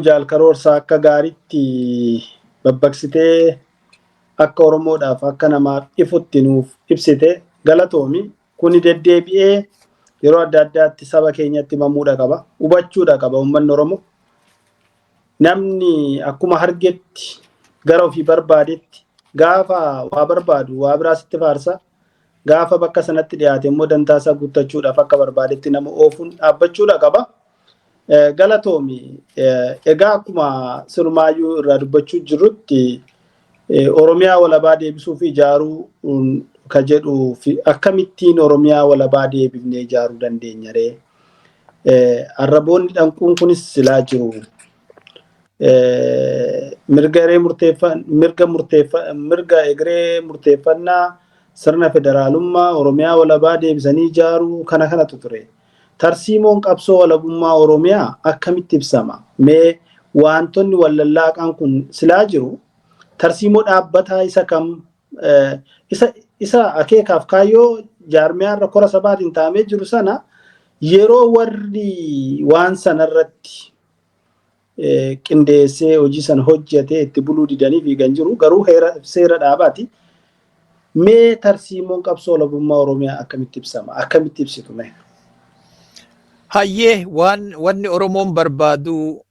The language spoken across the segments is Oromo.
Jaal Karoorsaa, akka gaariitti babbaqsitee akka Oromoodhaaf akka namaaf ifutti nuuf ibsite, galatoomi. Kuni deddeebi'ee yeroo adda addaatti saba keenyatti himamuudha qaba. Hubachuudha qaba uummanni Oromoo. Namni akkuma hargetti gara ofii barbaadetti gaafa waa barbaadu waa biraa sitti faarsa. Gaafa bakka sanatti dhiyaate immoo dantaa isaa guuttachuudhaaf akka barbaadetti nama oofuun dhaabbachuudha qaba. Galatoomi. Egaa akkuma sirmaayyuu irraa dubbachuu jirrutti, Oromiyaa walabaa deebisuu fi ijaaruu ka jedhuu fi akkamittiin Oromiyaa walabaa deebifnee ijaaruu dandeenya ree? Arraboonni dhanquun kunis silaa jiru. Mirga hiree murteeffan mirga murteeffa mirga egeree murteeffannaa, sirna federaalummaa, Oromiyaa walabaa deebisanii ijaaruu kana kanatu ture. Tarsiimoon qabsoo walabummaa Oromiyaa akkamitti ibsama? Mee wantoonni wal lallaaqaan kun silaa jiru, tarsiimoo dhaabbataa isa kam, isa akeekaaf kaayyoo jaarmiyaa irra kora sabaatiin taa'amee jiru sana, yeroo warri waan sanarratti qindeessee hojii sana hojjetee itti buluu didanii fiigan jiru, garuu seera dhaabaati. Mee tarsiimoon qabsoo walabummaa Oromiyaa akkamitti ibsama? Akkamitti ibsitu mee? Hayyee, waan wanni Oromoon barbaadu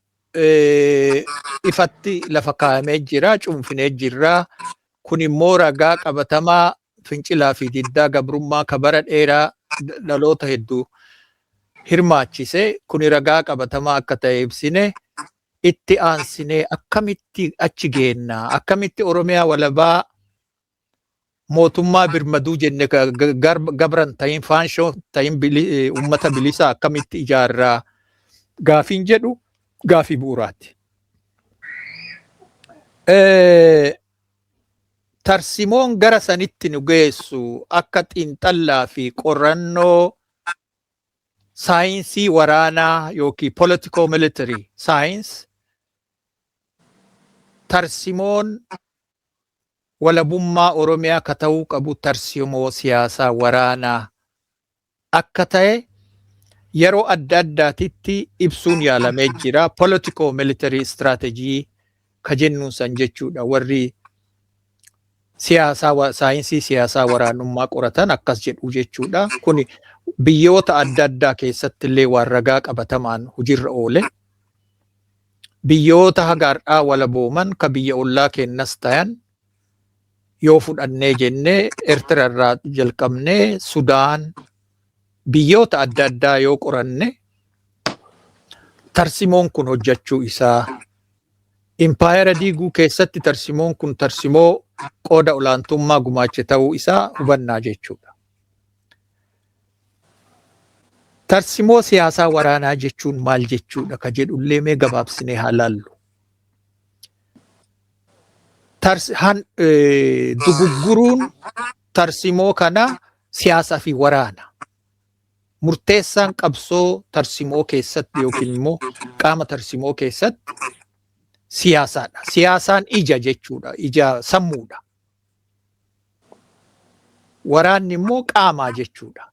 ifatti lafa kaa'amee jira, cuunfinee jirra. Kun immoo ragaa qabatamaa fincilaa fi diddaa gabrummaa ka bara dheeraa dhaloota hedduu hirmaachise. Kuni ragaa qabatamaa akka ta'e ibsine. Itti aansinee akkamitti achi geenna? Akkamitti Oromiyaa walabaa, mootummaa birmaduu jenne, gabran ta'in, faanshoo ta'in, uummata bilisaa akkamitti ijaarraa gaafiin jedhu gaafii bu'uuraati. Tarsimoon gara sanitti nu geessu akka xiinxallaa fi qorannoo saayinsii waraanaa yookiin political military science, tarsimoon walabummaa Oromiyaa ka ta'uu qabu tarsimoo siyaasaa waraanaa akka ta'e yeroo adda addaatitti ibsuun yaalamee jira. Political military strategy ka jennuun san jechuudha. Warri siyaasaa, saayinsii siyaasaa waraanummaa qoratan akkas jedhu jechuudha. Kuni biyyoota adda addaa keessatti illee waan ragaa qabatamaan hojiirra oole. Biyyoota haga har'aa walabooman ka biyya ollaa kennas tayan yoo fudhannee jennee, Eertira irraa jalqabnee Sudaan, biyyoota adda addaa yoo qoranne, tarsimoon kun hojjechuu isaa, impaayera diiguu keessatti tarsimoon kun tarsimoo qooda olaantummaa gumaache ta'uu isaa hubannaa jechuudha. Tarsimoo siyaasaa waraanaa jechuun maal jechuudha ka jedhullee mee gabaabsinee haa laallu. Dugugguruun tarsimoo kana siyaasaa fi waraana. Murteessaan qabsoo tarsimoo keessatti yookiin immoo qaama tarsimoo keessatti siyaasaadha. Siyaasaan ija jechuudha. Ija sammuudha. Waraanni immoo qaamaa jechuudha.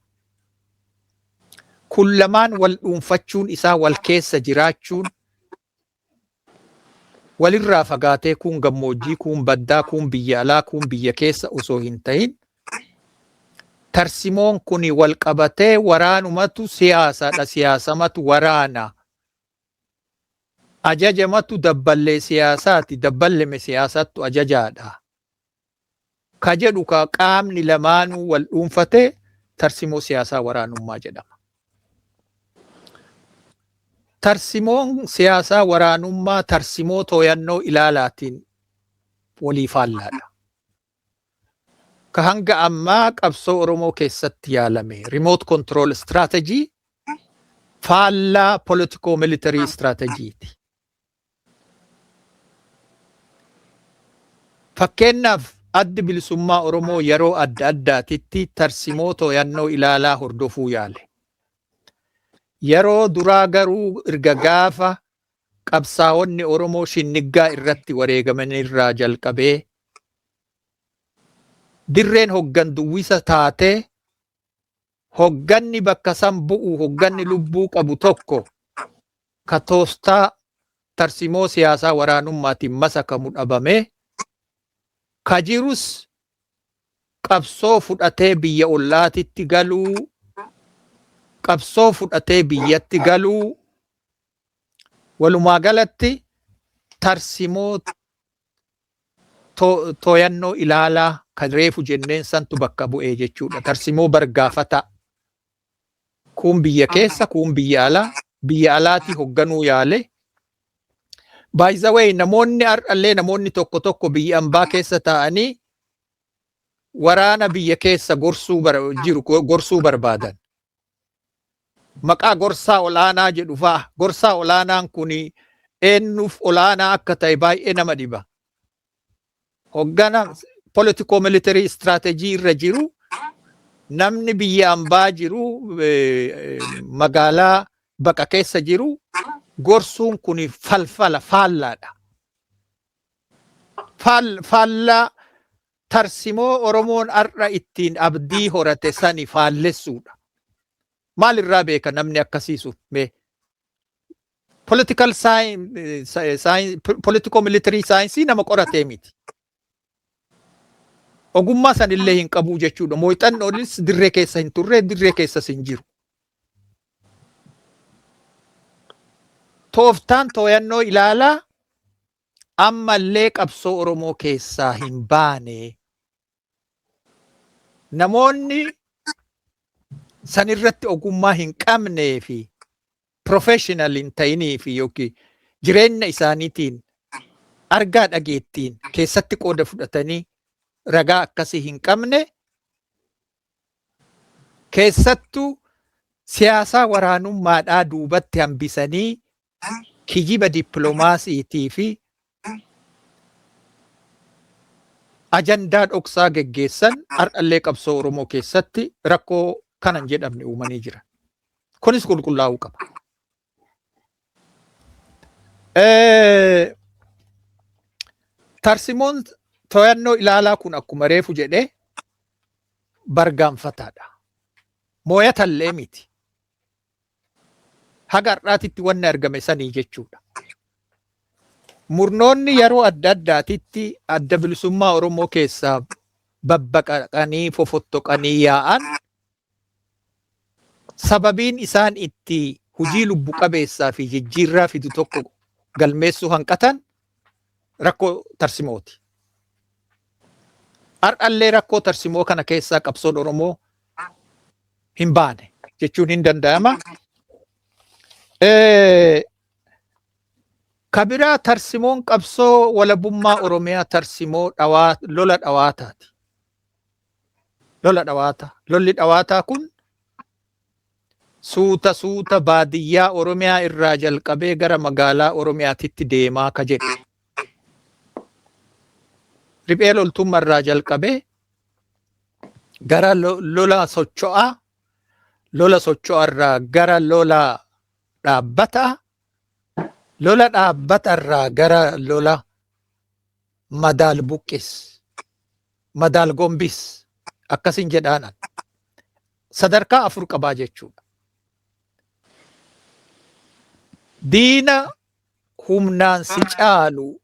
Kun lamaan wal dhuunfachuun isaa, wal keessa jiraachuun, walirraa fagaatee kuun gammoojjii, kuun baddaa, kuun biyya alaa, kuun biyya keessa osoo hin ta'in, tarsimoon kun wal qabatee waraanumatu siyaasaadha, siyaasamatu waraana. Ajajamatu dabballee siyaasaati, dabballeme siyaasattu ajajaadha. Ka jedhu ka qaamni lamaanuu wal dhuunfatee tarsimoo siyaasaa waraanummaa jedhama. Tarsimoon siyaasaa waraanummaa tarsimoo tooyannoo ilaalaatiin walii faallaadha. Ka hanga ammaa qabsoo Oromoo keessatti yaalame remote control strategy faallaa political military strategy ti. Fakkeenyaaf, Addi Bilisummaa Oromoo yeroo adda addaatitti tarsimoo tooyannoo ilaalaa hordofuu yaale. Yeroo duraa garuu erga gaafa qabsaa'onni Oromoo Shinniggaa irratti wareegaman irraa jalqabee dirreen hoggan duwwisa taatee, hogganni bakka san bu'u, hogganni lubbuu qabu tokko ka toostaa Tarsimoo siyaasaa waraanummaatiin masakamu dhabamee, ka jirus qabsoo fudhatee biyya ollaatitti galuu, qabsoo fudhatee biyyatti galuu, walumaa galatti tarsimoo tooyannoo ilaalaa kan reefu jenneen santu bakka bu'ee jechuudha. Tarsimoo bargaafataa. Kuun biyya keessa, kuun biyya alaa, biyya alaatii hogganuu yaale. By the way, namoonni har'allee, namoonni tokko tokko biyya ambaa keessa taa'anii waraana biyya keessa gorsuu jiru gorsuu barbaadan. Maqaa gorsaa olaanaa jedhu fa'a. Gorsaa olaanaan kun eenyuuf olaanaa akka ta'e baay'ee nama dhiba. Hoggana political military strategy irra jiru, namni biyya ambaa jiru, magaalaa baqa keessa jiru gorsuun kun falfala faallaadha. Faallaa tarsimoo Oromoon har'a ittiin abdii horate sani faallessuudha. Maal irraa beeka namni akkasiisu mee? Political science, political military science nama qoratee miti. Ogummaa sanillee hin qabu jechuudha. Muuxannoonis dirree keessa hin turre, dirree keessas hin jiru. Tooftaan tooyannoo ilaalaa ammallee qabsoo Oromoo keessaa hin baane. Namoonni sanirratti ogummaa hin qabnee fi professional hin ta'inii fi yookiin jireenya isaaniitiin argaa dhageettiin keessatti qooda fudhatanii ragaa akkasii hin qabne, keessattuu siyaasaa waraanummaadhaa duubatti hambisanii kijiba dippiloomaasiitii fi ajandaa dhoksaa geggeessan har'allee qabsoo Oromoo keessatti rakkoo kana hin jedhamne uumanii jiran. Kunis qulqullaa'uu qaba. Tarsimoon to'annoo ilaalaa kun akkuma reefu jedhee bargaanfataadha. Mooyatallee miti. Haga har'aatitti wanni argame sanii jechuudha. Murnoonni yeroo adda addaatitti Adda Bilisummaa Oromoo keessaa babbaqaqanii fofottoqanii yaa'an, sababiin isaan itti hujii lubbu qabeessaa fi jijjiirraa fidu tokko galmeessuu hanqatan rakkoo tarsimooti. Har'allee rakkoo tarsimoo kana keessaa qabsoon Oromoo hin baane jechuun hin danda'ama. Kabiraa, tarsimoon qabsoo walabummaa Oromiyaa tarsimoo dhawaa, lola dhawaataati. Lola dhawaataa. Lolli dhawaataa kun suuta suuta baadiyyaa Oromiyaa irraa jalqabee gara magaalaa Oromiyaatitti deemaa ka jedhu. Riphee loltummaa irraa jalqabee gara lola socho'aa, lola socho'aa irraa gara lola dhaabbataa, lola dhaabbata irraa gara lola madaal buqqis, madaal gombis akkasin jedhaanan sadarkaa afur qabaa jechuudha. Diina humnaan si caalu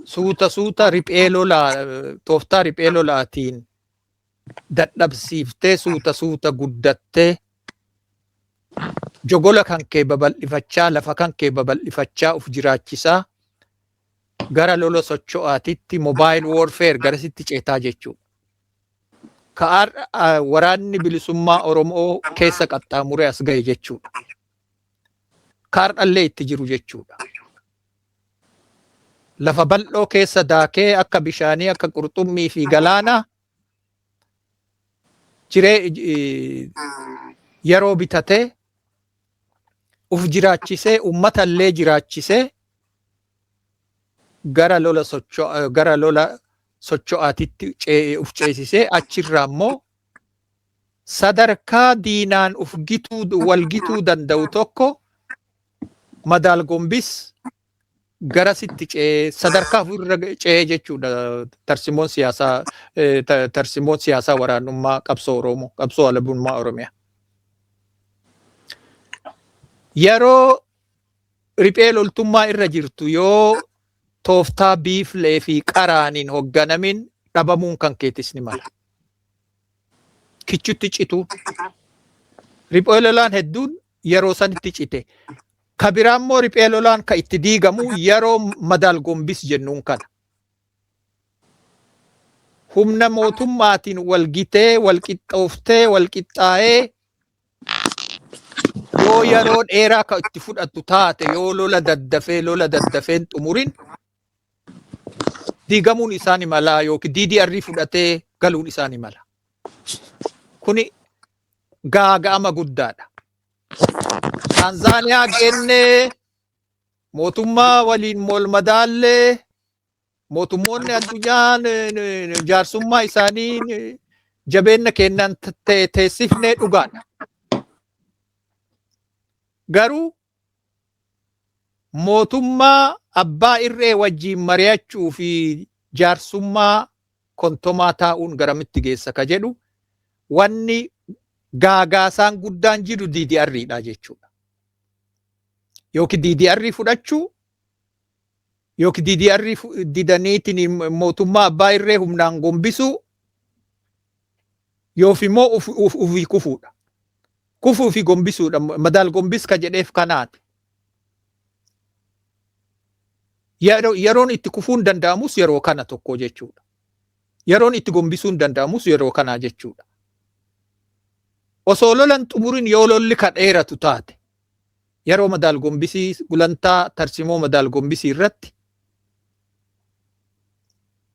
suuta suuta riphee lolaa, tooftaa riphee lolaatiin dadhabsiiftee, suuta suuta guddattee, jogola kan kee babal'ifachaa, lafa kan kee babal'ifachaa, uf jiraachisaa gara lola socho'aatitti, mobile warfare, garasitti ceetaa jechuudha. Ka har'a waraanni bilisummaa Oromoo keessa qaxxaamuree as gahe jechuudha. Ka har'allee itti jiru jechuudha. Lafa bal'oo keessa daakee akka bishaanii, akka qurxummii fi galaanaa jiree yeroo bitatee uf jiraachisee, ummata illee jiraachisee, gara lola socho'aatitti uf ceesisee, achirraa immoo sadarkaa diinaan uf gituu, wal gituu danda'u tokko, madaal gombis, garasitti ce'ee, sadarkaa ofirra ce'ee jechuudha tarsimoon siyaasaa waraanummaa qabsoo Oromoo, qabsoo walabummaa Oromiyaa. Yeroo Riphee loltummaa irra jirtu yoo tooftaa biiflee fi qaraaniin hogganamin dhabamuun kan keetis ni mala. Kichutti citu. Riphee lolaan hedduun yeroo sanitti cite. Ka biraa immoo riphee lolaan ka itti diigamu yeroo madaal gombis jennuun kana. Humna mootummaatiin wal gitee, wal qixxooftee, wal qixxaa'ee yoo yeroo dheeraa ka itti fudhattu taate, yoo lola daddafee lola daddafeen xumurin, diigamuun isaa ni mala yookiin DDR fudhatee galuun isaa ni mala. Kuni gaaga'ama guddaadha. Taanzaaniyaa geennee mootummaa waliin wal madaallee, mootummoonni addunyaan jaarsummaa isaanii jabeenya kennan teessifnee dhugaadha. Garuu mootummaa abbaa irree wajjiin mari'achuu fi jaarsummaa kontomaa taa'uun garamitti geessa ka jedhu, wanni gaagaasaan guddaan jiru DDR dha jechuudha. Yookiin DDR fudhachuu yookiin DDR didaniitiin mootummaa abbaa irree humnaan gombisuu yookiin immoo ufii kufuudha. Kufuu fi gombisuudha. Madaal gombis ka jedheef kanaati. Yeroon itti kufuun danda'amus yeroo kana tokko jechuudha. Yeroon itti gombisuun danda'amus yeroo kanaa jechuudha. Osoo lolan xumurin yoo lolli ka dheeratu taate, yeroo madaal gombisii gulantaa tarsimoo madaal gombisii irratti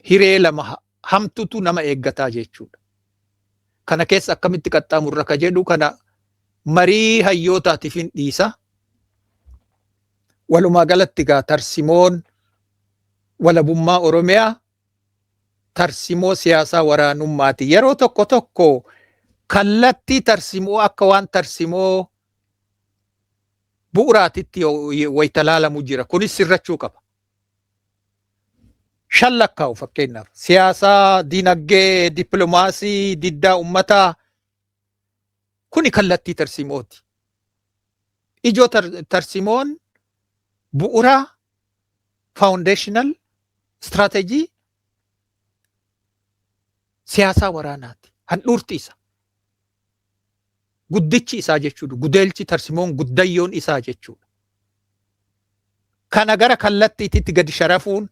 hiree lama hamtutu nama eeggataa jechuudha. Kana keessa akkamitti qaxxaamurra ka jedhu kana marii hayyootaatiif hin dhiisa. Walumaa galatti gaa tarsimoon walabummaa Oromiyaa tarsimoo siyaasaa waraanummaati. Yeroo tokko tokko kallattii tarsimoo akka waan tarsimoo bu'uraatitti wayita laalamu jira. Kunis sirrachuu qaba. Shan lakkaa'u fakkeenyaaf. Siyaasaa, dinagdee, dippiloomaasii, diddaa uummataa. Kuni kallattii tarsimooti. Ijoo tarsimoon bu'uura, foundational strategy siyaasaa waraanaati. Handhuurti isa. Guddichi isaa jechuudha. Gudeelchi tarsimoon guddayyoon isaa jechuudha. Kana gara kallattiitti gadi sharafuun,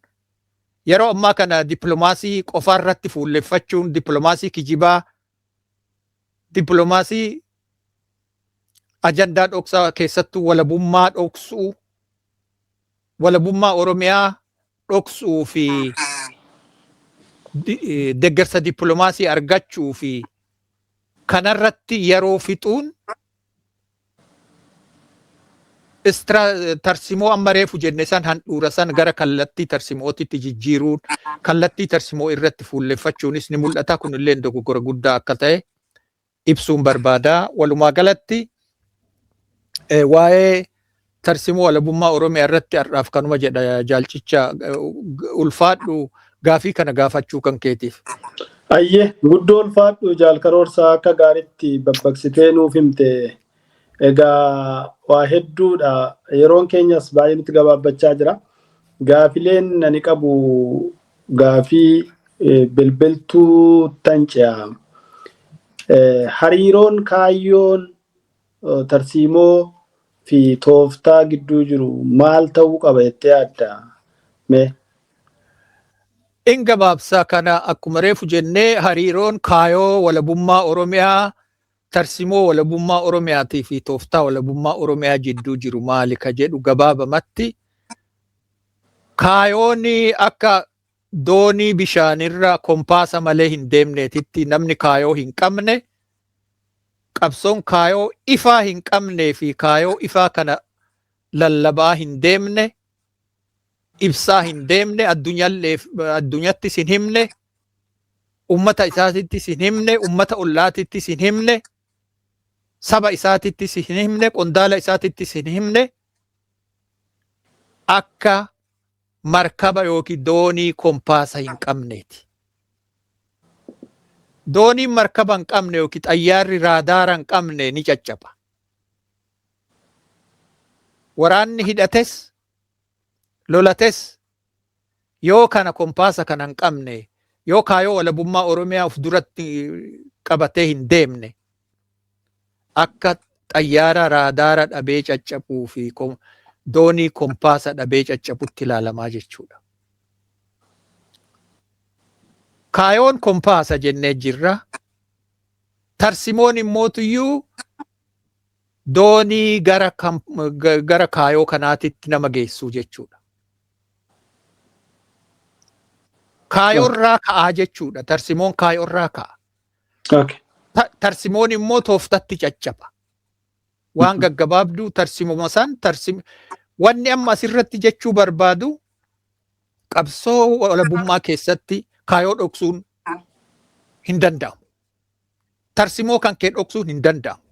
yeroo ammaa kana dippiloomaasii qofaarratti fuulleffachuun, dippiloomaasii kijibaa, dippiloomaasii ajandaa dhoksaa, keessattuu walabummaa dhoksuu, walabummaa Oromiyaa dhoksuu fi deeggarsa dippiloomaasii argachuu fi kanarratti yeroo fixuun, tarsimoo amma reefu jenne san, handhuura san gara kallattii tarsimootitti jijjiiruun, kallattii tarsimoo irratti fuulleffachuunis ni mul'ata. Kunillee dogoggora guddaa akka ta'e ibsuun barbaada. Walumaa galatti waa'ee tarsimoo walabummaa Oromiyaa irratti har'aaf kanuma jedha. Jaalchicha, ulfaadhu gaafii kana gaafachuu kan keetiif. Ayyee, guddoo ulfaadhu jaal Karoorsaa, akka gaariitti babbaqsitee nuuf himte. Egaa waa hedduudha. Yeroon keenyas baay'ee nutti gabaabbachaa jira. Gaafileen ani qabu gaafii bilbiltuu tance'a. Hariiroon kaayyoon tarsiimoo fi tooftaa gidduu jiru maal ta'uu qaba jettee yaadda? Mee? In gabaabsaa, kana akkuma reefu jennee, hariiroon kaayoo walabummaa Oromiyaa, tarsimoo walabummaa Oromiyaatii fi tooftaa walabummaa Oromiyaa jidduu jiru maali ka jedhu, gabaabamatti kaayoon akka doonii bishaanirra kompaasa malee hin deemneetitti, namni kaayoo hin qabne, qabsoon kaayoo ifaa hin qabnee fi kaayoo ifaa kana lallabaa hin deemne, ibsaa hin deemne, addunyattis hin himne, ummata isaatittis hin himne, ummata ollaatittis hin himne, saba isaatittis hin himne, qondaala isaatittis hin himne, akka markaba yookiin doonii kompaasa hin qabneeti. Dooniin markaba hin qabne yookiin xayyaarri raadaara hin qabne ni caccaba. Waraanni hidhates lolates yoo kana kompaasa kana hin qabne, yoo kaayoo walabummaa Oromiyaa of duratti qabatee hin deemne, akka xayyaara raadaara dhabee caccabuu fi doonii kompaasa dhabee caccabutti ilaalamaa jechuudha. Kaayoon kompaasa jennee jirra. Tarsimoon immootuyyuu doonii gara kaayoo kanaatitti nama geessuu jechuudha. Kaayoorraa ka'aa jechuudha. Tarsimoon kaayoorraa ka'a. Tarsimoon immoo tooftatti caccaba. Waan gaggabaabduu tarsimuma san wanni amma asirratti jechuu barbaadu, qabsoo walabummaa keessatti kaayoo dhoksuun hin danda'amu. Tarsimoo kan kee dhoksuun hin danda'amu.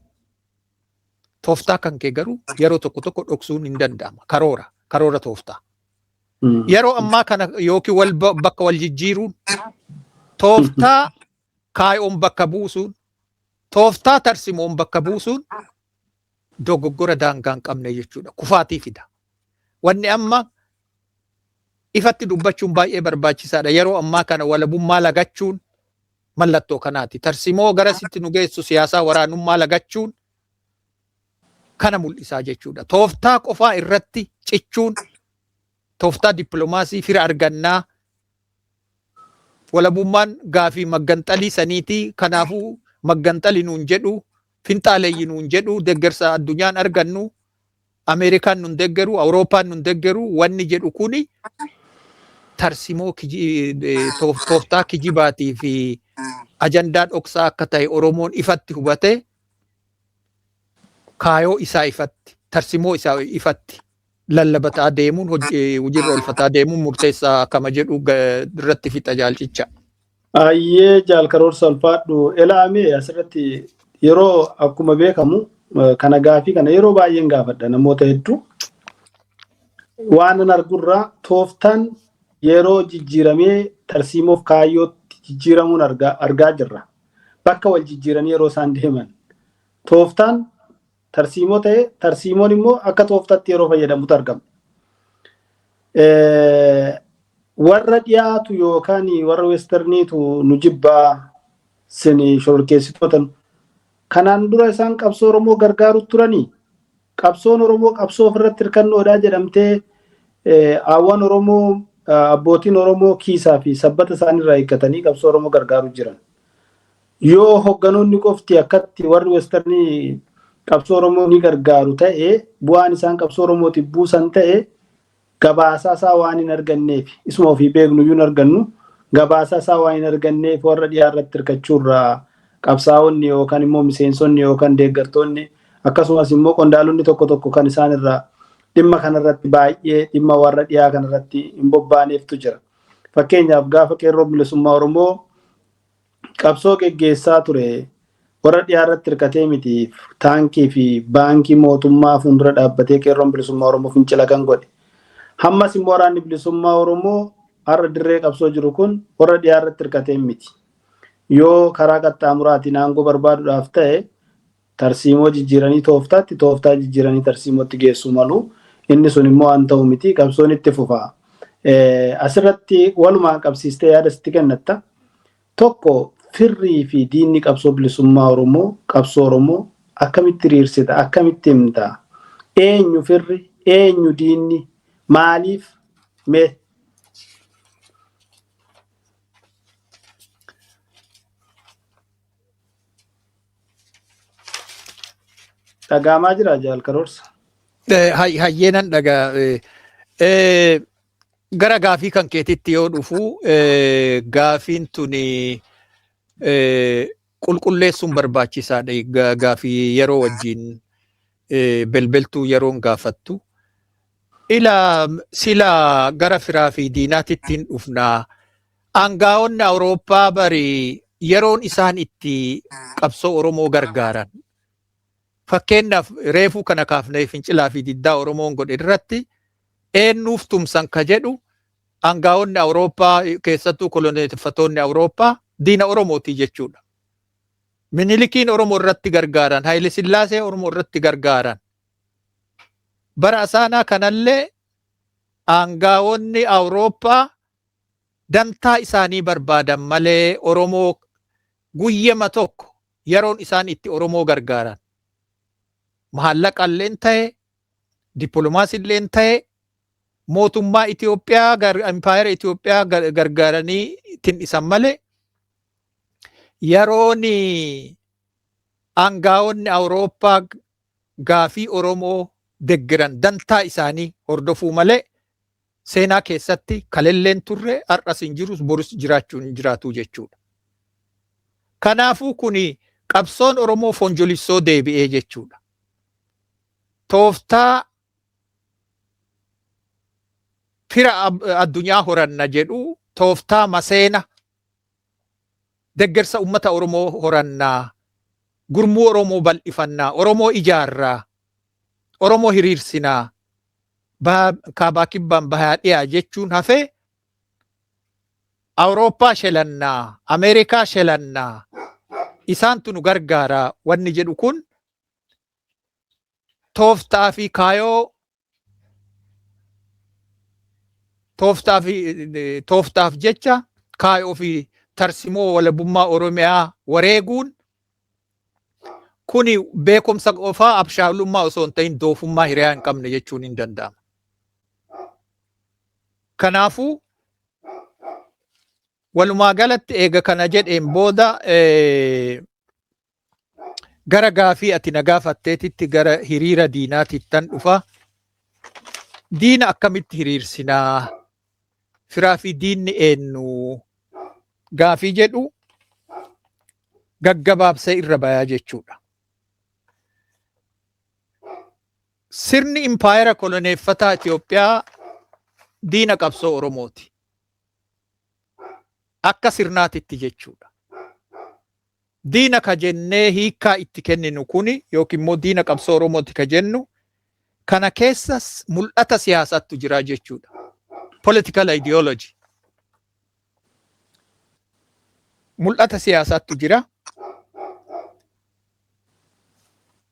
Tooftaa kan kee garuu yeroo tokko tokko dhoksuun hin danda'ama. Karoora tooftaa. Yeroo ammaa kana yookiin wal bakka wal jijjiiruun, tooftaa kaayoon bakka buusuun, tooftaa tarsimoon bakka buusuun dogoggora daangaa hin qabne jechuudha. Kufaatii fida. Wanni amma ifatti dubbachuun baay'ee barbaachisaadha. Yeroo ammaa kana walabummaa lagachuun mallattoo kanaati. Tarsimoo garasitti nu geessu siyaasaa waraanummaa lagachuun kana mul'isaa jechuudha. Tooftaa qofaa irratti cichuun, tooftaa dippiloomaasii fira argannaa, walabummaan gaafii magganxalii saniiti, kanaafuu magganxali nuun jedhu, finxaaleeyyi nuun jedhu, deeggarsa addunyaan argannu, Ameerikaan nun deeggaru, Awurooppaan nun deeggaru wanni jedhu kuni tarsimoo tooftaa kijibaatii fi ajandaa dhoksaa akka ta'e Oromoon ifatti hubatee, kaayoo isaa ifatti, tarsimoo isaa ifatti lallabataa deemuun, hojiirra oolfataa deemuun murteessaa akkama jedhu irratti fixa jaalcicha. Ayyee, jaal Karoorsa, ulfaadhu. Elaamee asirratti yeroo akkuma beekamu kana gaafii kana yeroo baay'een gaafadha namoota hedduu. Waan an argurraa tooftaan yeroo jijjiiramee tarsiimoof kaayyootti jijjiiramuun argaa jirra. Bakka wal jijjiiranii yeroo isaan deeman. Tooftaan tarsiimoo ta'e, tarsiimoon immoo akka tooftaatti yeroo fayyadamutu argama. Warra dhiyaatu yookaan warra westerniitu nu jibbaa, sin shororkeessitoota. Kanaan dura isaan qabsoo Oromoo gargaaru turanii, qabsoon Oromoo qabsoo ofirratti hirkannoodhaa jedhamtee, hawwan Oromoo, abbootiin Oromoo kiisaa fi sabbata isaaniirraa eeggatanii qabsoo Oromoo gargaaru jiran. Yoo hogganoonni qofti akkatti warri westernii qabsoo Oromoo ni gargaaru ta'e, bu'aan isaan qabsoo Oromootiif buusan ta'e gabaasaa isaa waan hin arganneef, isuma ofii beeknu iyyuu hin argannu, gabaasaa isaa waan hin arganneef, warra dhiyaa irratti hirkachuurraa qabsaa'onni yookaan immoo miseensonni yookaan deeggartoonni, akkasumas immoo qondaalonni tokko tokko kan isaan irraa dhimma kanarratti baay'ee dhimma warra dhiyaa kanarratti hin bobbaaneeftu jira. Fakkeenyaaf, gaafa Qeerroo Bilisummaa Oromoo qabsoo geggeessaa ture warra dhiyaa irratti hirkatee miti. Taankii fi baankii mootummaa fuuldura dhaabbatee Qeerroon Bilisummaa Oromoo fincila kan godhe. Hammas immoo Waraanni Bilisummaa Oromoo har'a dirree qabsoo jiru kun warra dhiyaa irratti hirkatee miti. Yoo karaa qaxxaamuraatiin aangoo barbaaduudhaaf ta'e, tarsiimoo jijjiiranii tooftaatti, tooftaa jijjiiranii tarsiimootti geessuu malu. Inni sun immoo waan ta'u miti, qabsoon itti fufa. Asirratti walumaan qabsiistee yaada sitti kennatta. Tokko, firrii fi diinni qabsoo bilisummaa Oromoo, qabsoo Oromoo akkamitti hiriirsita, akkamitti himta? Eenyu firri, eenyu diinni, maaliif mee? Dhagaamaa jira, jaal Karoorsa? Hayyee, nan dhagaa. Gara gaafii kan keetitti yoo dhufu, gaafiin tuni qulqulleessuun barbaachisaadha. Gaafii yeroo wajjin belbeltuu yeroon gaafattu. Ila sila gara firaa fi diinaatitti hin dhufnaa. Aangaa'onni Awurooppaa bari yeroon isaan itti qabsoo Oromoo gargaaran. Fakkeenyaaf, reefuu kana kaafnee fincilaa fi diddaa Oromoon godhe irratti eenyuuf tumsan ka jedhu, aangaa'onni Awurooppaa, keessattuu koloneeffattoonni Awurooppaa, diina Oromooti jechuudha. Minilikiin Oromoo irratti gargaaran, Haayile Sillaasee Oromoo irratti gargaaran. Bara asaanaa kanallee aangaa'onni Awurooppaa dantaa isaanii barbaadan malee Oromoo guyyama tokko yeroon isaan itti Oromoo gargaaran, maallaqalleen ta'e, dippiloomaasiilleen ta'e, mootummaa Itoophiyaa, impaayera Itoophiyaa gargaaranii tin'isan malee, yeroon aangaa'onni Awurooppaa gaafii Oromoo deggeran dantaa isaanii hordofuu malee seenaa keessatti kalelleen turre, har'as hin jirus, borus jiraachuu hin jiraatu jechuudha. Kanaafuu kuni qabsoon Oromoo fonjolissoo deebi'ee jechuudha. Tooftaa fira addunyaa horanna jedhu, tooftaa maseena deggersa ummata Oromoo horannaa, gurmuu Oromoo bal'ifannaa, Oromoo ijaarraa, Oromoo hiriirsinaa, kaabaa kibbaan bahaa dhiyaa jechuun hafee, Awurooppaa shelannaa, Ameerikaa shelannaa, isaantu nu gargaaraa wanni jedhu kun tooftaa fi kaayoo tooftaa fi tooftaaf jecha kaayoo fi tarsimoo walabummaa Oromiyaa wareeguun kuni beekumsa qofaa abshaalummaa osoo hin ta'in doofummaa hiriyaa hin qabne jechuun hin danda'ama. Kanaafuu walumaa galatti eega kana jedheen booda, gara gaafii ati na gaafatteetitti, gara hiriira diinaatittan dhufa. Diina akkamitti hiriirsinaa? Firaa fi diinni eenyu? Gaafii jedhu gaggabaabsee irra bayaa jechuudha. Sirni impaayera koloneeffataa Itoophiyaa diina qabsoo Oromooti. Akka sirnaatitti jechuudha. Diina ka jennee hiikkaa itti kenninu kuni, yookiin immoo diina qabsoo Oromooti ka jennu kana keessa mul'ata siyaasaatu jira jechuudha. Political ideology. Mul'ata siyaasaatu jira.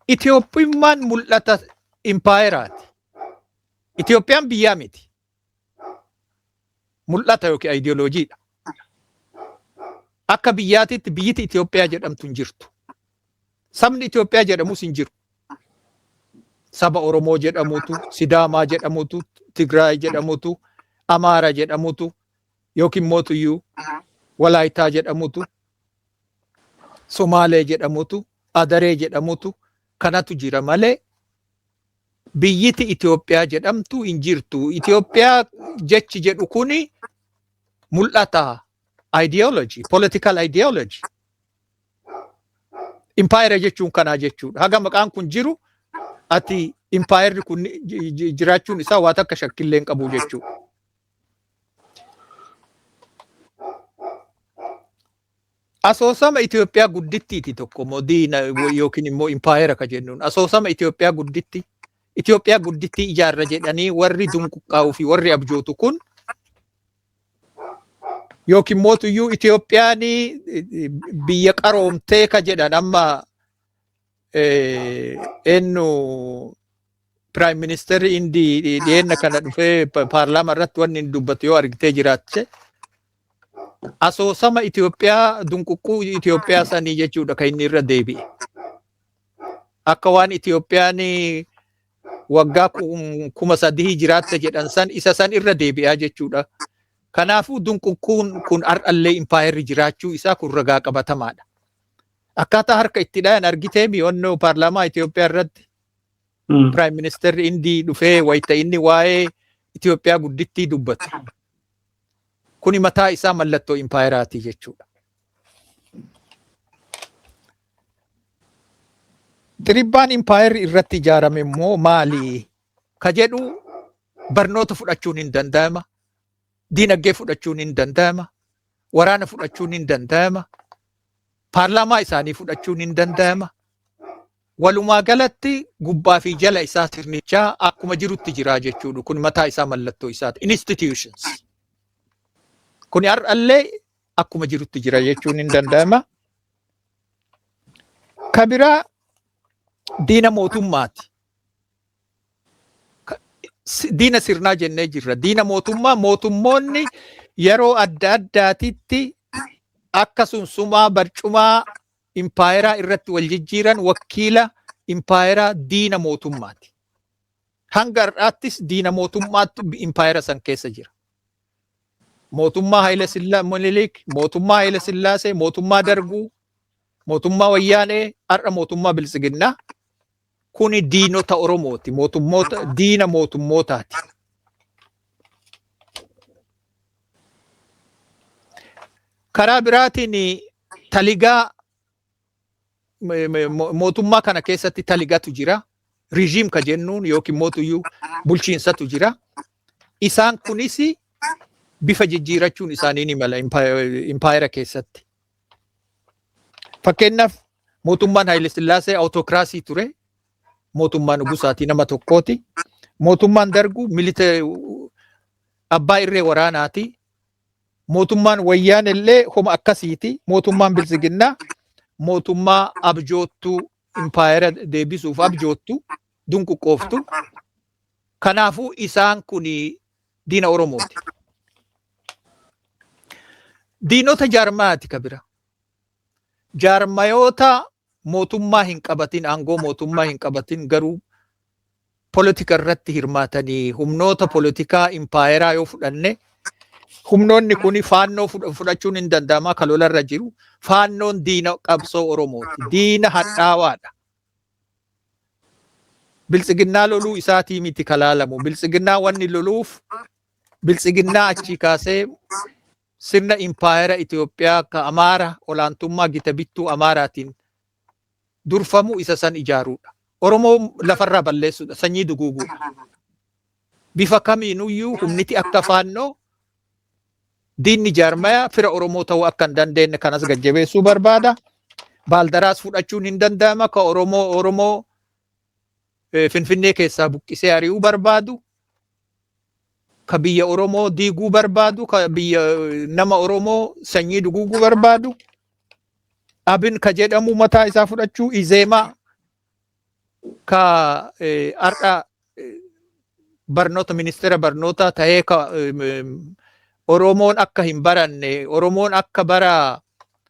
Itoophiyummaan mul'ata impaayeraati. Itoophiyaan biyyaa miti. Mul'ata yookiin ideoloojiidha. Akka biyyaatitti biyyiti Itoophiyaa jedhamtu hin jirtu. Sabni Itoophiyaa jedhamus hin jiru. Saba Oromoo jedhamutu, Sidaamaa jedhamutu, Tigraay jedhamutu, Amaara jedhamutu, yookiin mootuyyuu Walaayitaa jedhamutu, Somaalee jedhamutu, Adaree jedhamutu kanatu jira malee biyyiti Itoophiyaa jedhamtu hin jirtu. Itoophiyaa jechi jedhu kuni mul'ata ideology, political ideology. Impaayera jechuun kanaa jechuudha. Haga maqaan kun jiru ati impaayerri kun jiraachuun isaa waa takka shakkillee hin qabu jechuudha. Asoosama Itoophiyaa guddittiiti tokko immoo diina yookiin immoo impaayera ka jennuun. Asoosama Itoophiyaa gudditti, Itoophiyaa guddittii ijaarra jedhanii warri dunquqqaa'uu fi warri abjootu kun, yookiin mootuyyuu Itoophiyaan biyya qaroomtee ka jedhan, amma eenyu, Prime Ministerri Indii dhiyeenna kana dhufee paarlaama irratti wanni inni dubbatu yoo argitee jiraatte, asoosama Itoophiyaa dunquqquu Itoophiyaa sanii jechuudha kan inni irra deebi'e. Akka waan Itoophiyaan waggaa 3000 jiraatte jedhan san isa san irra deebi'aa jechuudha. Kanaafuu dunquqquun kun har'allee impaayerri jiraachuu isaa kun ragaa qabatamaadha. Akkaataa harka itti dhayan argitee mi'oonnoo paarlaamaa Itoophiyaa irratti Prime Ministerri Indii dhufee wayita inni waa'ee Itoophiyaa guddittii dubbatu. Kuni mataa isaa mallattoo impaayeraati jechuudha. Xiribbaan impaayerri irratti ijaarame immoo maali? Ka jedhu barnoota fudhachuun hin danda'ama. Diinagdee fudhachuun hin danda'ama. Waraana fudhachuun hin danda'ama. Paarlaamaa isaanii fudhachuun hin danda'ama. Walumaa galatti gubbaa fi jala isaa sirnichaa akkuma jirutti jira jechuudha. Kun mataa isaa mallattoo isaati. Institutions. Kun har'allee akkuma jirutti jira jechuun hin danda'ama. Ka biraa diina mootummaati. Diina sirnaa jennee jirra. Diina mootummaa, mootummoonni yeroo adda addaatitti akka sunsumaa barcumaa impaayeraa irratti wal jijjiiran wakiila impaayeraa diina mootummaati. Hanga har'aattis diina mootummaatti impaayera san keessa jira. Mootummaa Haayile Sillaa Minilik, mootummaa Haayile Sillaasee, mootummaa Darguu, mootummaa Wayyaanee, har'a mootummaa Biltsiginnaa. Kuni diinota Oromooti. Mootummoota diina mootummootaati. Karaa biraatiin taligaa mootummaa kana keessatti taligatu jira. Rijiim ka jennuun yookiin mootuyyuu bulchiinsatu jira. Isaan kunis bifa jijjiirachuun isaanii ni mala impaayera keessatti. Fakkeenyaaf, mootummaan Haayile Sillaasee awutokiraasii ture. Mootummaa nugusaatii, nama tokkooti. Mootummaan Darguu milita abbaa irree waraanaati. Mootummaan Wayyaan illee homa akkasiiti. Mootummaan Biltsiginnaa mootummaa abjoottuu, impaayera deebisuuf abjoottu, dunquqqooftu. Kanaafuu isaan kun diina Oromooti. Diinota jaarmayaati ka bira. Jaarmayoota mootummaa hin qabatin, aangoo mootummaa hin qabatin, garuu politika irratti hirmaatanii humnoota politikaa impaayeraa yoo fudhanne, humnoonni kun Faannoo fudhachuun hin danda'ama, kan lolarra jiru. Faannoon diina qabsoo Oromooti. Diina hadhaawaadha. Biltsiginnaa loluu isaatii miti kalaalamu. Biltsiginnaa wanni loluuf biltsiginnaa achii kaasee sirna impaayera Itoophiyaa ka Amaara olaantummaa gita bittuu Amaaraatiin durfamu isa san ijaaruudha. Oromoo lafarraa balleessuudha. Sanyii duguuguudha. Bifa kamiinuyyuu humniti akka Faannoo diinni jaarmaya fira Oromoo ta'uu akka hin dandeenye kanas gajjabeessuu barbaada. Baaldaraas fudhachuun hin danda'ama, ka Oromoo Finfinnee keessaa buqqisee ari'uu barbaadu. Ka biyya Oromoo diiguu barbaadu, ka biyya nama Oromoo sanyii duguuguu barbaadu. Abin ka jedhamu mataa isaa fudhachuu, Izeemaa ka har'a barnoota, ministeera barnootaa ta'ee, ka Oromoon akka hin baranne, Oromoon akka bara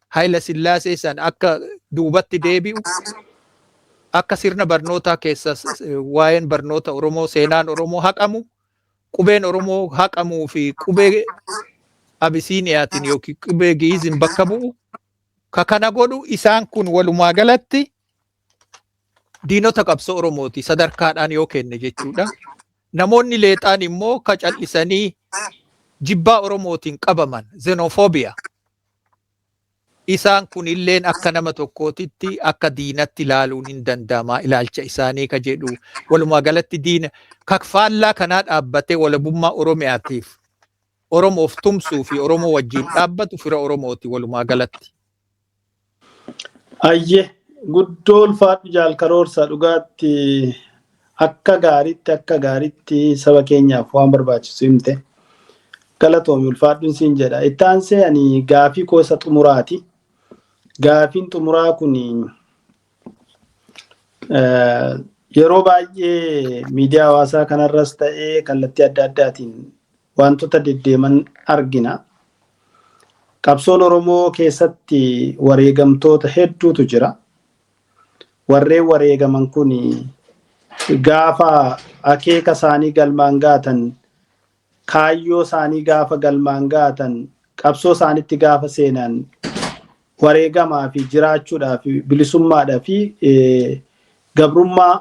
Haayila Sillaasee san akka duubatti deebi'u, akka sirna barnootaa keessa waa'een barnoota Oromoo, seenaan Oromoo haqamu, qubeen Oromoo haqamuu fi qubee Abisiiniyaatiin yookiin qubee Gi'iziin bakka bu'u ka kana godhu, isaan kun walumaa galatti diinota qabsoo Oromooti sadarkaadhaan yoo kenne jechuudha. Namoonni leexaan immoo ka cal'isanii jibbaa Oromootiin qabaman, xenophobia. Isaan kun illeen akka nama tokkootitti akka diinatti ilaaluun hin danda'ama ilaalcha isaanii ka jedhu, walumaa galatti diina kakfaallaa kanaa dhaabbatee walabummaa Oromiyaatiif Oromoof tumsuu fi Oromoo wajjin dhaabbatu fira Oromooti walumaa galatti. Ayye, guddoo ulfaadhu Jaal Karoorsa, dhugaatti akka gaariitti saba keenyaaf waan barbaachisu himte. Galatoomi, ulfaadhuun siin jedha. Itti aansee ani gaafii koo isa xumuraati. Gaafiin xumuraa kun yeroo baay'ee miidiyaa hawaasaa kanarras ta'ee kallattii adda addaatiin wantoota deddeeman argina. Qabsoon Oromoo keessatti wareegamtoota hedduutu jira. Warreen wareegaman kun gaafa akeeka isaanii galmaan gaatan, kaayyoo isaanii gaafa galmaan gaatan, qabsoo isaanitti gaafa seenan, wareegamaa fi jiraachuudhaa fi bilisummaadhaa fi gabrummaa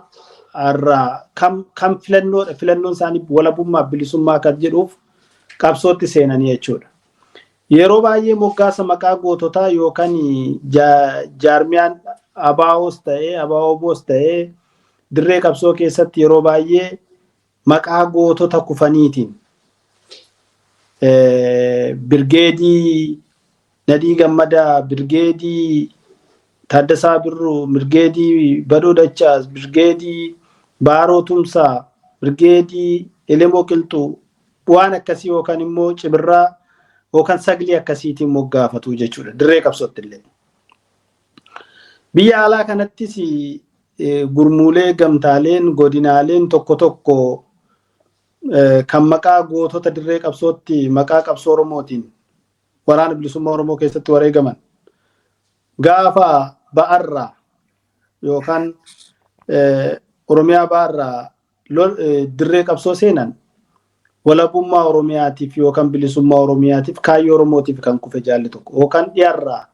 irraa kam filannoodha, filannoon isaanii walabummaa, bilisummaa kan jedhuuf qabsootti seenanii jechuudha. Yeroo baay'ee moggaasa maqaa goototaa yookaan jaarmiyaan ABOs ta'ee ABOs ta'ee dirree qabsoo keessatti yeroo baay'ee maqaa gootota kufaniitiin, Birgeedii Nadii Gammadaa, Birgeedii Taaddasaa Birruu, Birgeedii Badoo Dachaas, Birgeedii Baaroo Tumsaa, Birgeedii Elemoo Qilxuu, waan akkasii yookaan immoo cibirraa yookaan saglii akkasiitiin moggaafatu jechuudha dirree qabsootti illee. Biyya alaa kanattis gurmuulee, gamtaaleen, godinaaleen tokko tokko Kan maqaa gootota dirree qabsootti maqaa qabsoo Oromootiin waraana bilisummaa Oromoo keessatti wareegaman gaafa ba'arraa yookaan Oromiyaa ba'arraa dirree qabsoo seenan, walabummaa Oromiyaatiif yookaan bilisummaa Oromiyaatiif, kaayyoo Oromootiif kan kufe jaalli tokko, yookaan dhiyaarraa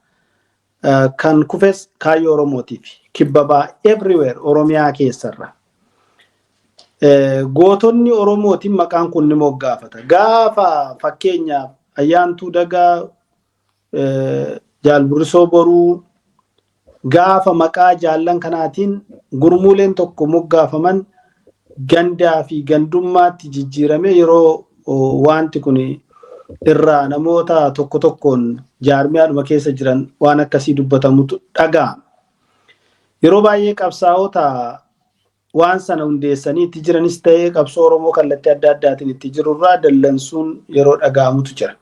kan kufes kaayyoo Oromootiif, kibba ba'aa, everywhere Oromiyaa keessarra. Gootonni Oromootiin maqaan kun ni moggaafata. Gaafa fakkeenyaaf Ayyaantuu Dagaa, Jaalburisoo Boruu, gaafa maqaa jaallan kanaatiin gurmuuleen tokko moggaafaman, gandaa fi gandummaatti jijjiirame yeroo wanti kun irraa namoota tokko tokkoon jaarmiyaadhuma keessa jiran waan akkasii dubbatamutu dhaga'ama. Yeroo baay'ee qabsaa'ota waan sana hundeessanii itti jiranis ta'ee qabsoo Oromoo kallattii adda addaatiin itti jirurraa dallansuun yeroo dhaga'amutu jira.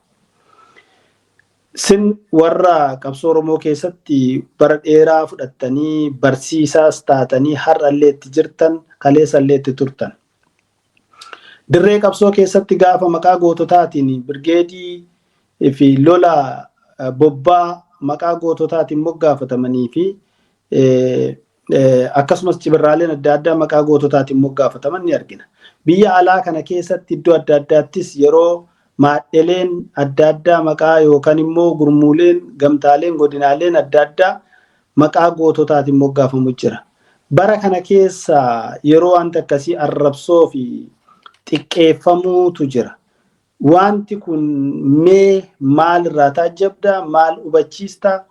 Sin warra qabsoo Oromoo keessatti bara dheeraa fudhattanii barsiisaas taatanii har'allee itti jirtan, kaleessallee itti turtan. Dirree qabsoo keessatti gaafa maqaa goototaatiin birgeedii fi lola bobbaa maqaa goototaatiin moggaafatamanii fi akkasumas cibirraaleen adda addaa maqaa goototaatiin moggaafataman ni argina. Biyya alaa kana keessatti iddoo adda addaattis yeroo maadheleen adda addaa maqaa yookaan immoo gurmuuleen, gamtaaleen, godinaaleen adda addaa maqaa goototaatiin moggaafamu jira. Bara kana keessa yeroo wanti akkasii arrabsoo fi xiqqeeffamuutu jira. Wanti kun mee maalirraa taajjabda? Maal hubachiista?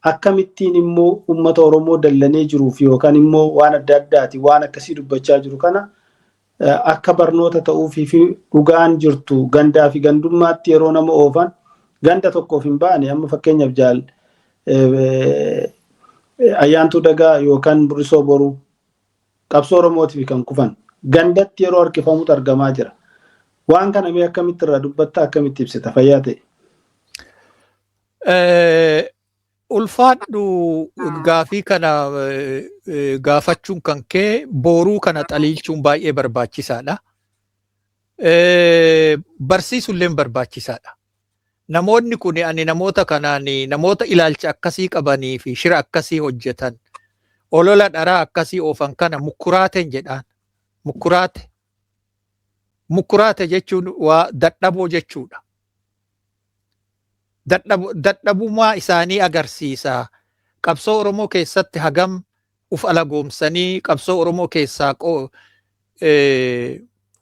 Akkamittiin immoo uummata Oromoo dallanee jiruuf yookaan immoo waan adda addaati waan akkasii dubbachaa jiru kana akka barnoota ta'uufii fi dhugaan jirtu gandaa fi gandummaatti yeroo nama oofan, ganda tokkoof hin baane, amma fakkeenyaaf jaal Ayyaantuu Dagaa yookaan Burisoo Boruu qabsoo Oromootiif kan kufan gandatti yeroo harkifamutu argamaa jira. Waan kana mee akkamitti irraa dubbatta, akkamitti ibsita, fayyaa ta'e? Ulfaadhu, gaafii kana gaafachuun kan kee booruu kana xaliilchuun baay'ee barbaachisaadha. Barsiisuullee barbaachisaadha. Namoonni kun, ani namoota kanaan, namoota ilaalcha akkasii qabanii fi shira akkasii hojjetan, olola dharaa akkasii oofan kana mukkuraateen jedhaan. Mukkuraate. Mukkuraate jechuun waa dadhaboo jechuudha. Dadhabummaa isaanii agarsiisa. Qabsoo Oromoo keessatti hagam uf alagoomsanii qabsoo Oromoo keessaa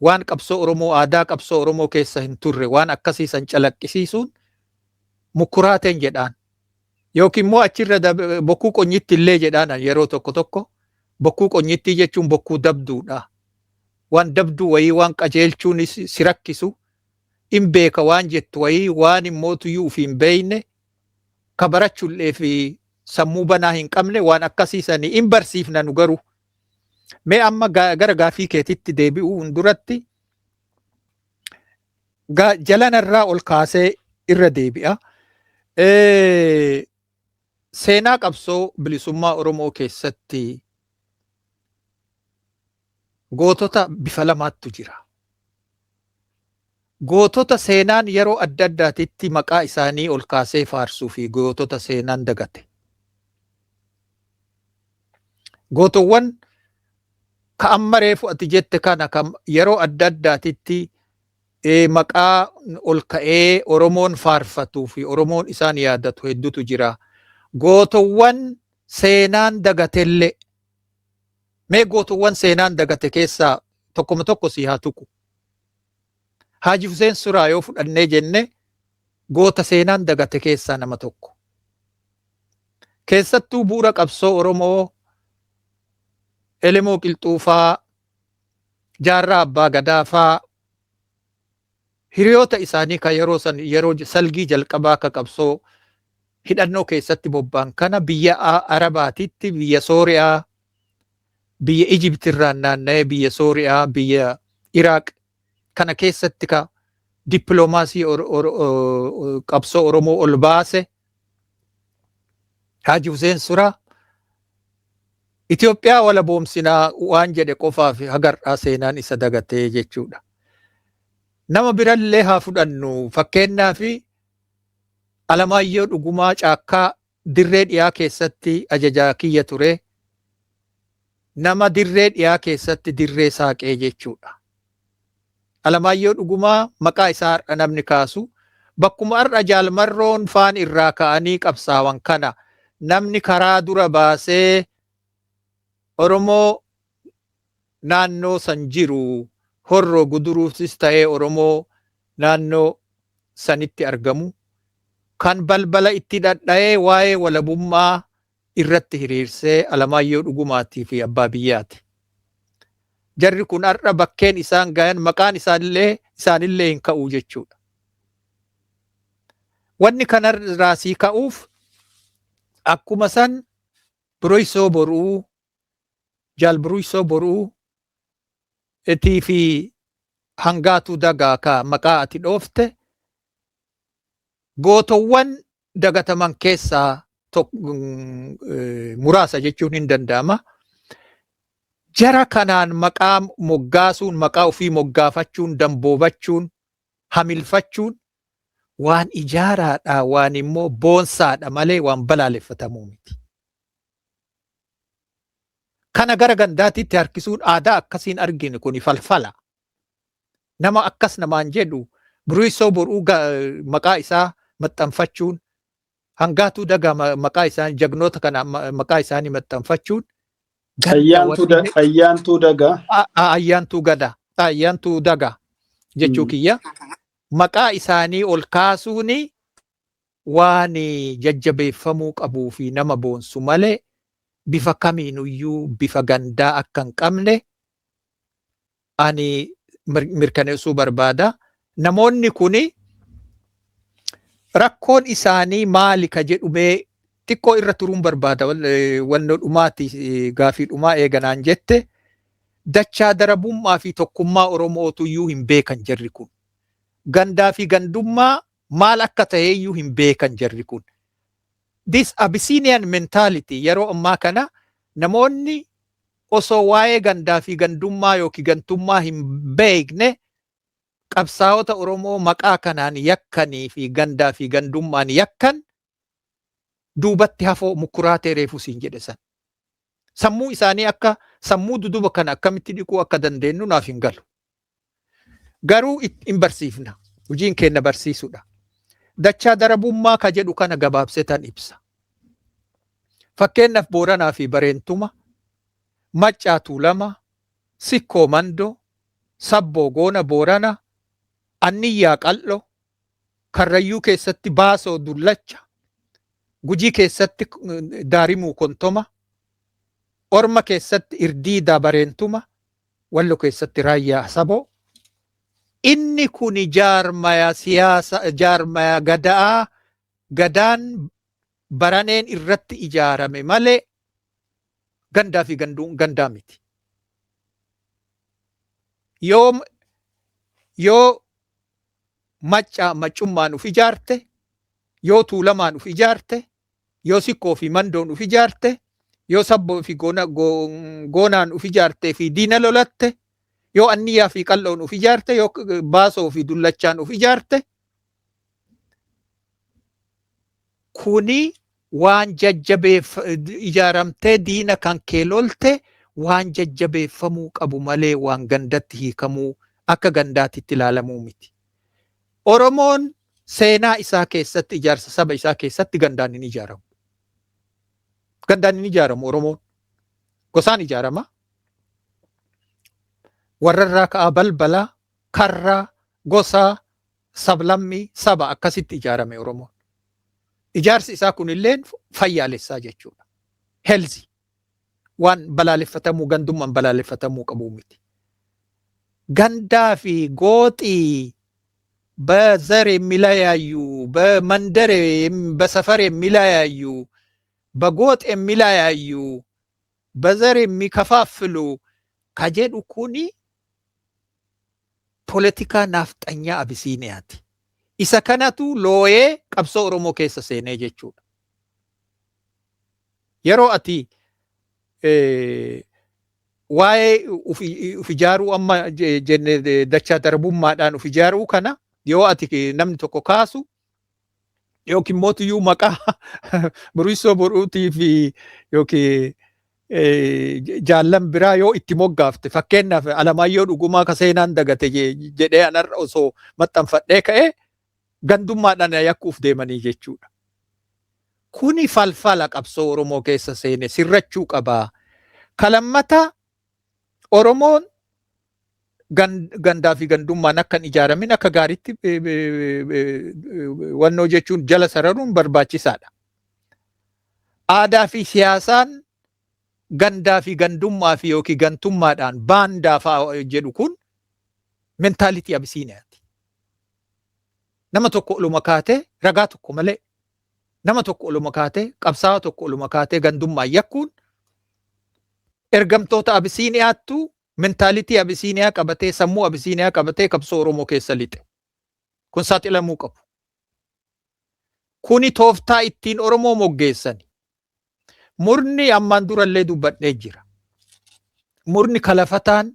waan qabsoo Oromoo, aadaa qabsoo Oromoo keessa hin turre waan akkasiisan calaqqisiisuun mukkuraateen jedhaan. Yookiin immoo achirra bokkuu qonyitti illee jedhaan. Yeroo tokko tokko bokkuu qonyittii jechuun bokkuu dabduudha. Waan dabduu wayii, waan qajeelchuun si rakkisu, in beeka waan jettu wayii, waan immoo tuyyuu ufii hin beeyne, ka barachuullee fi sammuu banaa hin qabne, waan akkasiisanii in barsiifna nu garuu. Mee amma gara gaafii keetitti deebi'uu duratti jalanarraa ol kaasee irra deebi'a. Seenaa qabsoo bilisummaa Oromoo keessatti gootota bifa lamaattu jira. Gootota seenaan yeroo adda addaatitti maqaa isaanii ol kaasee faarsuu fi gootota seenaan dagate. Gootowwan ka amma reefu ati jette kana, kan yeroo adda addaatitti maqaa ol ka'ee Oromoon faarfatuu fi Oromoon isaan yaadatu hedduutu jira. Gootowwan seenaan dagatellee, mee gootowwan seenaan dagate keessaa tokkoma tokko si haa tuqu. Haaji Huseen Suraa yoo fudhannee jenne, goota seenaan dagate keessaa nama tokko. Keessattuu bu'uura qabsoo Oromoo Elemoo Qilxuufaa, Jaarraa Abbaa Gadaafaa, hiriyoota isaanii kan yeroo san, yeroo salgii jalqabaa akka qabsoo hidhannoo keessatti bobba'an kana, biyya Arabaatitti, biyya Sooriyaa, biyya Ijiptirraan naanna'ee biyya Sooriyaa, biyya Iraaq kana keessatti ka dippiloomaasii qabsoo Oromoo ol baase Haaji Huseen Suraa, Itoophiyaa walaboomsinaa waan jedhe qofaaf hagar'aa seenaan isa dagatee jechuudha. Nama birallee haa fudhannu. Fakkeenyaaf, Alamaayyoo Dhugumaa Caakkaa dirree dhiyaa keessatti ajajaa kiyya ture. Nama dirree dhiyaa keessatti dirree saaqee jechuudha. Alamaayyoo Dhugumaa maqaa isaa har'a namni kaasu, bakkuma har'a Jaalmarroon faan irraa ka'anii qabsaawan kana namni karaa dura baasee Oromoo naannoo san jiru, Horroo Guduruufis ta'ee Oromoo naannoo sanitti argamu, kan balbala itti dhadha'ee waa'ee walabummaa irratti hiriirsee Alamaayyoo Dhugumaatii fi abbaa biyyaati. Jarri kun har'a bakkeen isaan gayan maqaan isaanillee hin ka'u jechuudha. Wanni kanarraa sii ka'uuf, akkuma san Buroysoo Boruu, Jaal Buruysoo Boruu itii fi Hangaatuu Dagaa ka maqaa ati dhoofte gootowwan dagataman keessaa muraasa jechuun hin danda'ama. Jara kanaan maqaa moggaasuun, maqaa ofii moggaafachuun, damboobachuun, hamilfachuun waan ijaaraadha, waan immoo boonsaadha malee waan balaaleffatamuu miti. Kana gara gandaatitti harkisuun aadaa akkasiin arginu kuni falfala. Nama akkas namaan jedhu, Buruisoo Boruu maqaa isaa maxxanfachuun, Hangaatuu Dagaa maqaa isaanii, jagnoota kana maqaa isaanii maxxanfachuun. Ayyaantuu Dagaa. Ayyaantuu Gadaa. Ayyaantuu Dagaa jechuu kiyya. Maqaa isaanii ol kaasuuni waan jajjabeeffamuu qabuu fi nama boonsu malee bifa kamiinuyyuu bifa gandaa akka hin qabne ani mirkaneessuu barbaada. Namoonni kuni rakkoon isaanii maali ka jedhumee xiqqoo irra turuun barbaada. Wannoo dhumaati, gaafii dhumaa eeganaan jette, dachaa darabummaa fi tokkummaa Oromootuyyuu hin beekan jarri kun. Gandaa fi gandummaa maal akka ta'eyyuu hin beekan jarri kun. This Abyssinian mentality, yeroo ammaa kana namoonni osoo waa'ee gandaa fi gandummaa yookiin gantummaa hin beekne qabsaa'ota Oromoo maqaa kanaan yakkanii fi gandaa fi gandummaan yakkan duubatti hafoo mukkuraatee reefu siin jedhe san. Sammuu isaanii akka sammuu duduba kana akkamitti dhiquu akka dandeenyu naaf hin galu. Garuu hin barsiifna. Hojiin keenya barsiisudha. Dachaa darabummaa ka jedhu kana gabaabsetan ibsa. Fakkeenyaaf, Booranaa fi Bareentuma, Maccaa Tuulama, Sikkoo Mandoo, Sabboo Goona Boorana, Anniyyaa Qal'oo, Karrayyuu keessatti Baasoo Dullacha, Gujii keessatti Daarimuu Kontoma, Orma keessatti Irdiidaa Bareentuma, Wallo keessatti Raayyaa Saboo. Inni kuni jaarmaya siyaasa, jaarmaya gada'aa, gadaan baraneen irratti ijaarame malee gandaa fi gandaa miti. Yoo Maccaa maccummaan uf ijaarte, yoo Tuulamaan uf ijaarte, yoo Sikkoo fi Mandoon uf ijaarte, yoo Sabboo fi Goonaan uf ijaartee fi diina lolatte, yoo Anniyyaa fi Qal'oon uf ijaarte, yoo Baasoo fi Dullachaan uf ijaarte, kuni waan jajjabeef ijaaramtee diina kan kee lolte waan jajjabeeffamuu qabu malee waan gandatti hiikamuu, akka gandaatitti ilaalamuu miti. Oromoon seenaa isaa keessatti, ijaarsa saba isaa keessatti gandaan hin ijaaramu. Gandaan hin ijaaramu Oromoon. Gosaan ijaarama. Warrarraa ka'aa balbalaa, karraa, gosaa, sablammii, saba akkasitti ijaarame Oromoon. Ijaarsi isaa kunilleen fayyaalessaa jechuudha. Healthy. Waan balaaleffatamuu, gandummaan balaaleffatamuu qabu miti. Gandaa fi gooxii በዘር የሚለያዩ፣ በመንደር በሰፈር የሚለያዩ፣ በጎጥ የሚለያዩ፣ በዘር የሚከፋፍሉ ka jedhu kuni poolitikaa naafxanyaa Abisiiniyaati. Isa kanatu looyee qabsoo Oromoo keessa seenee jechuudha. Yeroo ati Waa'ee uf ijaaruu amma jenne, dachaa darbummaadhaan uf ijaaruu kana yoo ati namni tokko kaasu yookiin mootiyyuu maqaa Burisoo Boruutii fi yookiin jaallan biraa yoo itti moggaafte, fakkeenyaaf Alamaayyoo Dhugumaa ka seenaan dagate jedhee anarra osoo maxxanfadhee ka'ee, gandummaadhaan yakkuuf deemanii jechuudha. Kuni falfala qabsoo Oromoo keessa seene sirrachuu qabaa. Kalammata, Oromoon gandaa fi gandummaan akka hin ijaaramin akka gaariitti wannoo jechuun jala sararuun barbaachisaadha. Aadaa fi siyaasaan gandaa fi gandummaa fi yookiin gantummaadhaan baandaa fa'aa jedhu kun mentality Abisiiniyaati. Nama tokko oluma kaatee, ragaa tokko malee, nama tokko oluma kaatee, qabsaa'aa tokko oluma kaatee gandummaan yakkuun ergamtoota Abisiiniyaattu mentality Abisiiniyaa qabatee, sammuu Abisiiniyaa qabatee qabsoo Oromoo keessa lixe. Kun saaxilamuu qabu. Kuni tooftaa ittiin Oromoo moggeessani. Murni ammaan durallee dubbadhee jira. Murni kalafataan,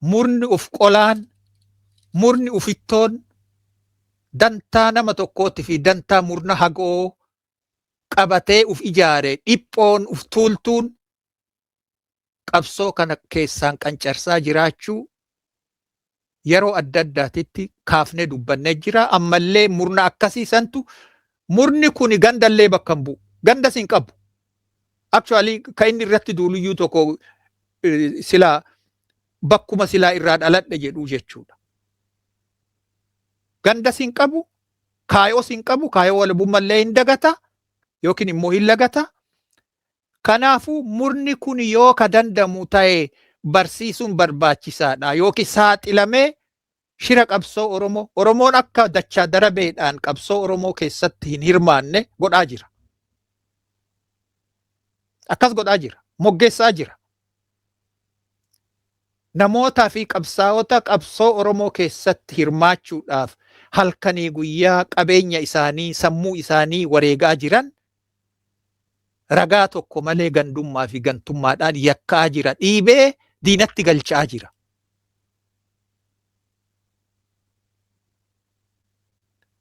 murni uf qolaan, murni ufittoon dantaa nama tokkootti fi dantaa murna hagoo qabatee uf ijaare, dhiphoon uf tuultuun qabsoo kana keessaan qancarsaa jiraachuu yeroo adda addaatitti kaafnee dubbannee jira. Ammallee murna akkasii santu, murni kuni gandallee bakka hin bu'u. Gandas hin qabu. Actually, kan inni irratti duuluyyuu tokko silaa bakkuma silaa irraa dhaladhe jedhu jechuudha. Gandas hin qabu, kaayoos hin qabu, kaayoo walabummallee hin dagata yookiin immoo hin lagata. Kanaafuu murni kun yoo ka dandamu ta'e barsiisuun barbaachisaadha yookiin saaxilamee shira qabsoo Oromoo, Oromoon akka dachaa darabeedhaan qabsoo Oromoo keessatti hin hirmaanne godhaa jira. Akkas godhaa jira. Moggeessaa jira. Namootaa fi qabsaa'ota qabsoo Oromoo keessatti hirmaachuudhaaf halkanii guyyaa qabeenya isaanii, sammuu isaanii wareegaa jiran ragaa tokko malee gandummaa fi gantummaadhaan yakkaa jira. Dhiibee diinatti galchaa jira.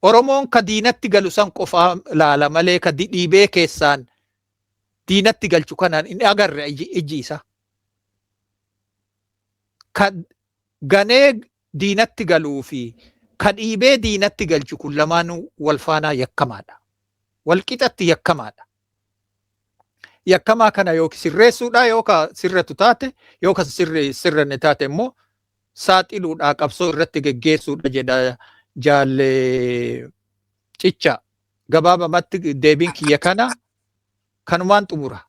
Oromoon ka diinatti galu san qofaa laala malee ka dhiibee keessaan diinatti galchu kanaan hin agarre ijji isaa. Ka ganee diinatti galuu fi ka dhiibee diinatti galchu kun lamaanuu wal faanaa yakkamaadha. Wal qixatti yakkamaadha. Yakkamaa kana yookiin sirreessuudha yookaan sirratu taate, yookaan sirranne taate immoo saaxiluudha, qabsoo irratti geggeessuudha jedha jaalle Cicha. Gabaabamatti deebiin kiyya kana, kanumaan xumura.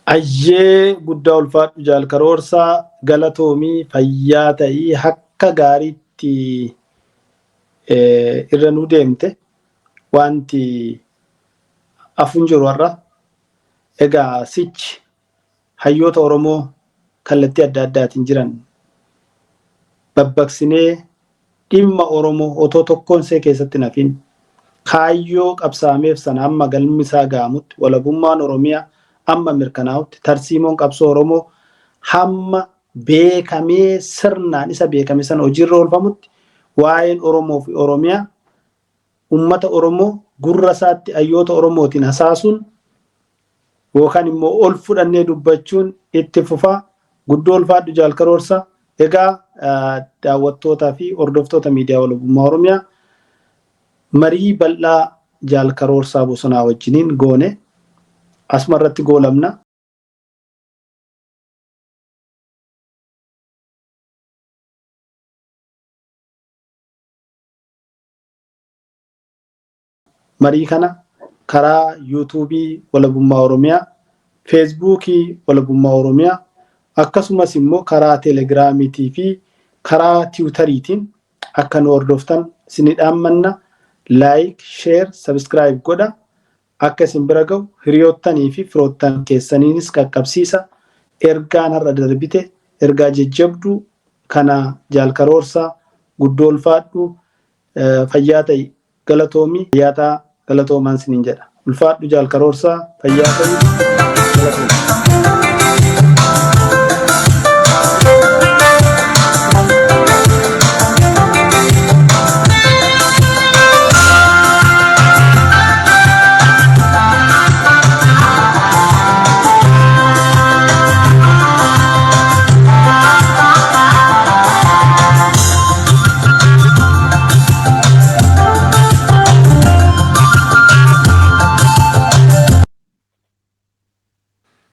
Ayyee, guddaa ulfaadhu jaal Karoorsaa, galatoomii, fayyaa ta'ii. Akka gaariitti irra nu deemte, wanti afuun jiru har'a. Egaa sichi hayyoota Oromoo kallattii adda addaatiin jiran babbaqsinee dhimma Oromoo otoo tokkoon see keessatti nafin kaayyoo qabsaameef sana amma galmi isaa ga'amutti, walabummaan Oromiyaa amma mirkanaa'utti, tarsiimoon qabsoo Oromoo hamma beekamee sirnaan isa beekame sana hojiirra oolfamutti, waa'een Oromoo fi Oromiyaa ummata Oromoo gurra isaatti hayyoota Oromootiin hasaasuun yookaan immoo ol fudhannee dubbachuun itti fufaa. Guddoo ulfaadhu jaal Karoorsa. Egaa daawwattootaa fi hordoftoota miidiyaa walabummaa Oromiyaa, marii bal'aa jaal Karoorsaa Bosonaa wajjiniin goone asuma irratti goolabna. Marii kana karaa Yuutuubii Walabummaa Oromiyaa, Feesbuukii Walabummaa Oromiyaa, akkasumas immoo karaa Teelegiraamiitii fi karaa Tiwutariitiin akka nu hordoftan isinii dhaammanna. Like, share, subscribe godha. Akka isin bira ga'u hiriyoottanii fi firoottan keessaniinis qaqqabsiisa. Ergaan har'a darbite ergaa jajjabduu kana. Jaal Karoorsaa, guddoo ulfaadhu, fayyaa ta'i, galatoomi, fayyaa ta'a, galatoomaan siniin jedha. Ulfaadhu jaal Karoorsaa, fayyaa ta'i, galatoomi.